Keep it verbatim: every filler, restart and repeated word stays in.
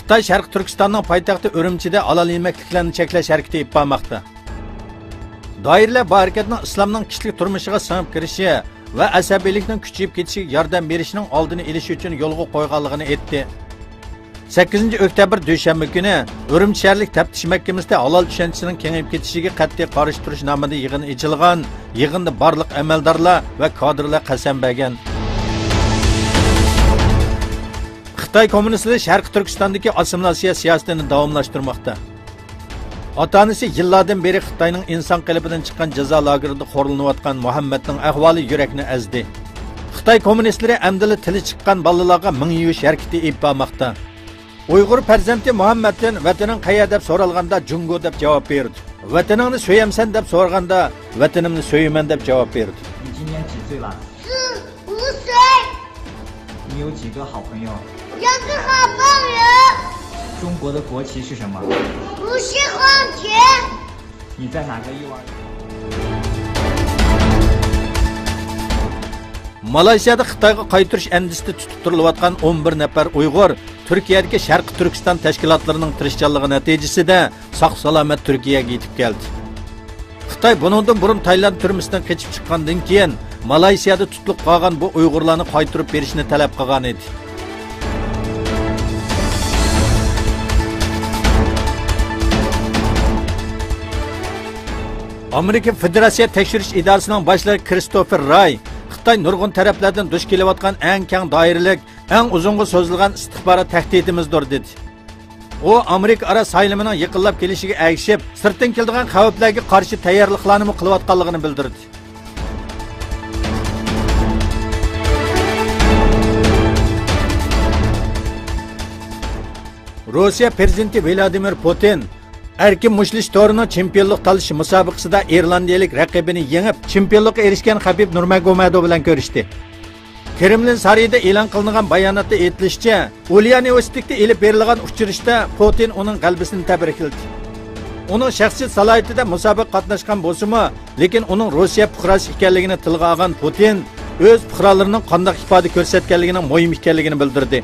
خىتاي شەرقىي تۈركىستاننىڭ پايتەختى ئۈرۈمچىدە ھالال يېمەكلىكلەرنى چەكلەش ھەرىكىتى ئېلىپ بارماقتا. دائىرىلەر بۇ ھەرىكەتنىڭ ئىسلامنىڭ كىشىلىك تۇرمۇشىغا سىڭىپ كىرىشى ۋە ئەسەبىيلىكنىڭ كۈچىيىپ كېتىشىگە ياردەم بېرىشنىڭ ئالدىنى ئېلىش ئۈچۈن يولغا قويغانلىقىنى ئېيتتى. سەككىزىنچى ئۆكتەبىر دۈشەنبە كۈنى ئۈرۈمچى شەھەرلىك تەپتىش مەھكىمىسىدە ھالال چۈشەنچىسىنىڭ كېڭىيىپ كېتىشىگە قەتئىي قارشى تۇرۇش نامىدا يىغىن ئېچىلغان. يىغىندا بارلىق ئەمەلدارلار ۋە كادىرلار قەسەم بەرگەن. خىتاي كوممۇنىستلىرى شەرقىي تۈركىستاندىكى ئاسسىمىلياتسىيە سىياسىتىنى داۋاملاشتۇرماقتا. ئاتا-ئانىسى يىللاردىن بېرى خىتاينىڭ ئىنسان قېلىپىدىن چىققان جازا لاگېرىدا خورلىنىۋاتقان مۇھەممەدنىڭ ئەھۋالى يۈرەكنى ئەزدى. خىتاي كوممۇنىستلىرى ئەمدىلا تىلى چىققان بالىلارغا مىڭ يۇيۇش ھەرىكىتى ئېلىپ بارماقتا. ئۇيغۇر پەرزەنتى مۇھەممەدتىن ۋەتىنىڭ قەيەردە دەپ سورالغاندا جۇڭگو دەپ جاۋاب بېرىدۇ. ۋەتىنىڭنى سۆيەمسەن دەپ سورىغاندا ۋەتىنىمنى سۆيىمەن دەپ جاۋاب بېرىدۇ. 你今年几岁了？ 十五岁。 你有几个好朋友？ 两个好朋友。 中国的国旗是什么？ 五星红旗。 你在哪个幼儿园？ مالايسىيادا خىتايغا قايتۇرۇش ئەندىزىسىدە تۇتۇپ تۇرۇلۇۋاتقان ئون بىر نەپەر ئۇيغۇر تۈركىيەدىكى شەرقىي تۈركىستان تەشكىلاتلىرىنىڭ تىرىشچانلىقى نەتىجىسىدە ساق-سالامەت تۈركىيەگە يېتىپ كەلدى. خىتاي بۇنىڭدىن بۇرۇن تايلاند تۈرمىسىدىن قېچىپ چىققاندىن كېيىن، مالايسىيادا تۇتۇلۇپ قالغان بۇ ئۇيغۇرلارنى قايتۇرۇپ بېرىشنى تەلەپ قىلغان ئىدى. ئامېرىكا فېدېراتسىيە تەكشۈرۈش ئىدارىسىنىڭ باشلىقى كىرىستوفېر راي خىتاي نۇرغۇن تەرەپلەردىن دۇچ كېلىۋاتقان ئەڭ كەڭ دائىرىلىك، ئەڭ ئۇزۇنغا سوزۇلغان ئىستىخبارات تەھدىتىمىزدۇر، دېدى. ئۇ ئامېرىكا ئارا سايلىمىنىڭ يېقىنلاپ كېلىشىگە ئەگىشىپ، سىرتتىن كېلىدىغان خەۋپلەرگە قارشى تەييارلىقلارنىمۇ قىلىۋاتقانلىقىنى بىلدۈردى. روسىيە پىرېزىدېنتى ۋلادىمىر پۇتىن ئەركىن مۇشتلىشىش تورىنىڭ چېمپىيونلۇق تالىشىش مۇسابىقىسىدە ئىرلاندىيەلىك رەقىبىنى يېڭىپ، چېمپىيونلۇققا ئېرىشكەن خەبىب نۇرمەگومەدوۋ بىلەن كۆرۈشتى. كرېملىن سارىيىدا ئېلان قىلىنغان باياناتتا ئېيتىلىشىچە، ئۇليانوۋسكتا ئېلىپ بېرىلغان ئۇچرىشىشتا پۇتىن ئۇنىڭ غەلىبىسىنى تەبرىكلىدى. ئۇنىڭ شەخسىي سالاھىيىتىدە مۇسابىقىگە قاتناشقان بولسىمۇ، لېكىن ئۇنىڭ روسىيە پۇقراسى ئىكەنلىكىنى تىلغا ئالغان پۇتىن ئۆز پۇقرالىرىنىڭ قانداق ئىپادە كۆرسەتكەنلىكىنىڭ مۇھىم ئىكەنلىكىنى بىلدۈردى.